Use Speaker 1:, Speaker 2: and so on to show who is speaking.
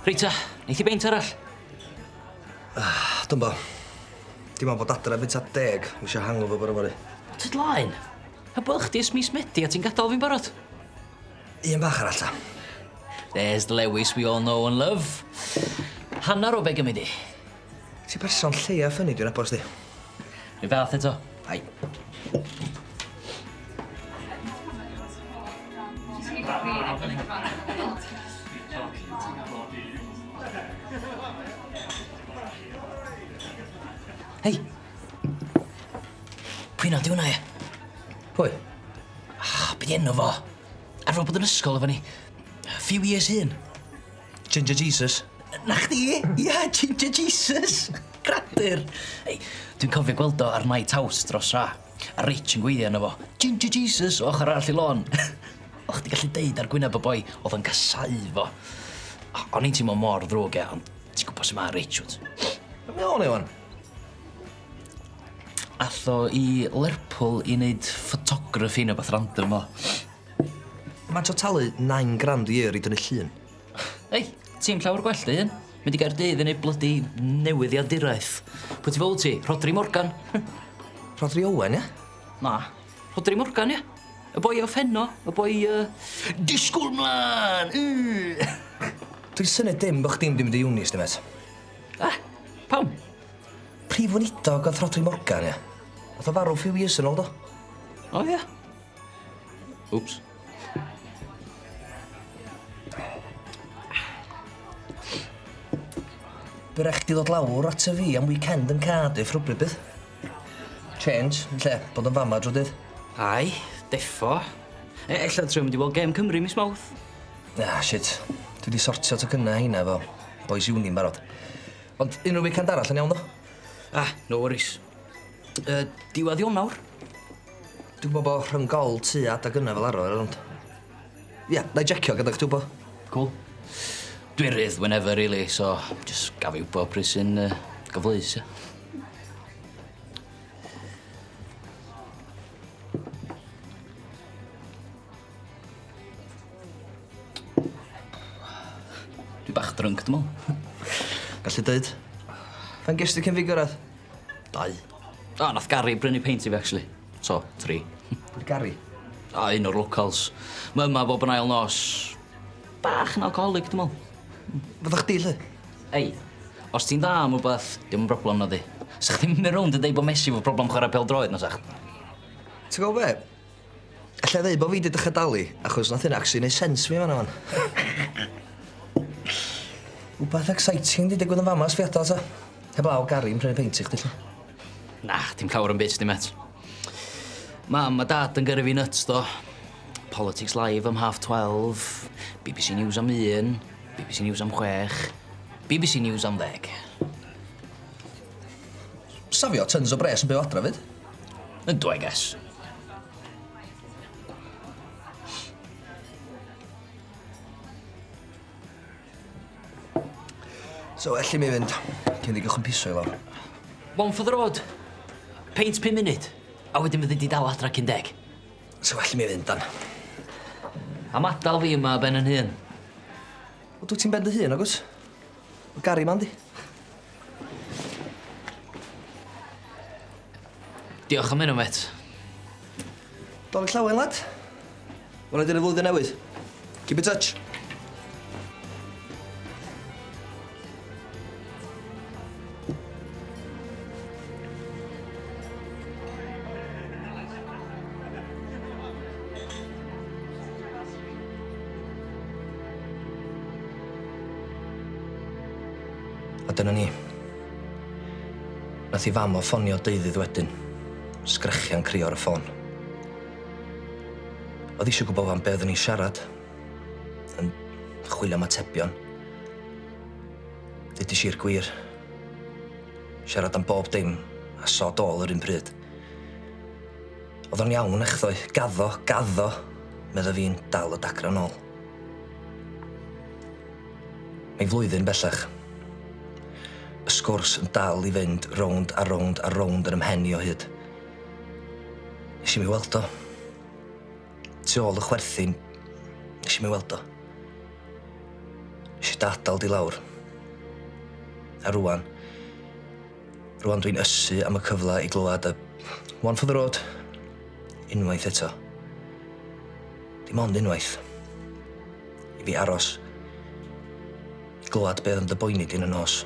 Speaker 1: Reit ta, neith i beint arall?
Speaker 2: Ah, Dwmbo. Dim ond bod adra erbyn tua deg, wi isio hangover bore fory.
Speaker 1: Tyd laen? Heb weld chdi ers mis Medi a ti'n gadal fi'n barod?
Speaker 2: Un bach arall ta.
Speaker 1: There's the Lewis we all know and love. Hannar o be gymyd di.
Speaker 2: Ti person lleia ffyni dwi'n nabod sdi.
Speaker 1: Rhyw fath eto.
Speaker 2: Ai.
Speaker 1: Hei! Pwy na di hwnna ia?
Speaker 2: Pwy?
Speaker 1: Ah, be di enw fo? Arfer bod yn ysgol efo ni. Few years hyn.
Speaker 2: Ginger Jesus.
Speaker 1: Na chdi? Ia, Ginger Jesus! Gradur! Ei, dwi'n cofio gweld o ar night out dros ra. A Rich yn gweiddi arno fo, Ginger Jesus, o ochr arall i lôn. O chdi gallu deud ar gwyneb y boi, oedd o'n casau fo. O'n i'n teimlo mor ddrwg e, ond ti'n gwybod sut mae Rich, wyt?
Speaker 2: Be mae o'n ei wan?
Speaker 1: Ath o i Lerpwl i wneud photography neu beth random o.
Speaker 2: Mae'n trio talu 9 grand a year i dynnu llun.
Speaker 1: Ei, ti'n llawer gwell dy hun. Mynd i Gaerdydd i neud blydi newyddiaduraeth. Pwy ti feddwl ti? Rhodri Morgan?
Speaker 2: Rhodri Owen, ia?
Speaker 1: Na. Rhodri Morgan, ia. Y boi o Fenno, y boi... Uh, disgwyl mlaen! Yy.
Speaker 2: Dwi'n synnu dim bo chdi'm 'di mynd i uni, sdi mêt.
Speaker 1: Ah, pam?
Speaker 2: Prif weinidog oedd Rhodri Morgan, ia? Nath o farw few years yn ôl, do?
Speaker 1: O ia? Wps.
Speaker 2: By rai chdi ddod lawr ato fi am weekend yn Cardiff rhywbryd bydd? Change, yn lle bod yn fama drwy dydd.
Speaker 1: Ai, deffo. E, ella trio mynd i weld gêm Cymru mis Mawrth.
Speaker 2: Ah, shit. Dwi 'di sortio tocynnau heina efo boys uni'n barod. Ond unrhyw weekend arall yn iawn ddo?
Speaker 1: Ah, no worries. Uh, diwedd Ionawr.
Speaker 2: Dwi'n gwybod bod rhyng-gol tu adag yna fel arfer, ond... Ia, na i jecio gyda chdi wbo.
Speaker 1: Cool. Dwi'n rydd whenever, really, so just gaf i wybod pryd sy'n uh, gyfleus, ia. Dwi bach drunk, dwi'n meddwl.
Speaker 2: Gallu dweud. Faint ges ti cyn fi gyrraedd?
Speaker 1: Dau. O, nath Gary brynu peint i fi, actually. So, tri.
Speaker 2: Pwy Gary?
Speaker 1: O, un o'r locals. Mae yma bob yn ail nos. Bach yn alcoholic, dwi'n meddwl.
Speaker 2: Fydda chdi, lle?
Speaker 1: Ei, os ti'n dda am wbath, dim yn broblem na di. Sa chdi'n mynd rownd yn deud bod Messi fo problem chwarae pêl-droed na sach?
Speaker 2: Ti'n gwybod be? Alla i ddeud bo' fi 'di dechra dalu, achos nath hynna actually neud sense fi fan 'na wan. Wbath exciting 'di digwydd yn fama ers fi adal ta? Heblaw Gary'n prynu peint i chdi 'lly.
Speaker 1: Na, dim llawer o'm byd sdi mêt. Mam a dad yn gyrru fi nuts do. Politics Live am half 12, BBC News am un, BBC News am chwech, BBC News am ddeg.
Speaker 2: Safio tons o bres yn byw adra 'fyd.
Speaker 1: Yndw, I guess.
Speaker 2: So well i mi fynd cyn i gychwyn piso i lawr.
Speaker 1: One for the road. Peint pum munud. A wedyn fyddi di dal adra cyn deg.
Speaker 2: So well i mi fynd dan.
Speaker 1: Am adal fi yma ben yn hun.
Speaker 2: Wel dwyt ti'n ben dy hun nagwt? Ma' Gary 'ma yndi?
Speaker 1: Diolch am hynna mêt.
Speaker 2: Dolig llawen lad. Wela i di yn y flwyddyn newydd. Keep in touch. A dyna ni. Nath 'i fam o ffonio deuddydd wedyn, sgrechian crio ar y ffôn. O'dd isio gwbo am be' oedden ni'n siarad, yn chwilio am atebion. Ddedes i'r gwir. Siarad am bob dim, a sod all yr un pryd. O'dd o'n iawn echddoe, gaddo, gaddo, medda fi'n dal y dagra nôl. Mae'n flwyddyn bellach. Y sgwrs yn dal i fynd rownd a rownd a rownd yn 'y mhen i o hyd. Nes i'm 'i weld o. Tu ôl y chwerthin, nes i'm 'i weld o. Nes i Nes i dy adael di lawr. A rwan, rwan dwi'n ysu am y cyfle i glywed y "One for the road" unwaith eto. Dim ond unwaith. I fi aros. I glywed be oedd yn dy boeni di yn y nos.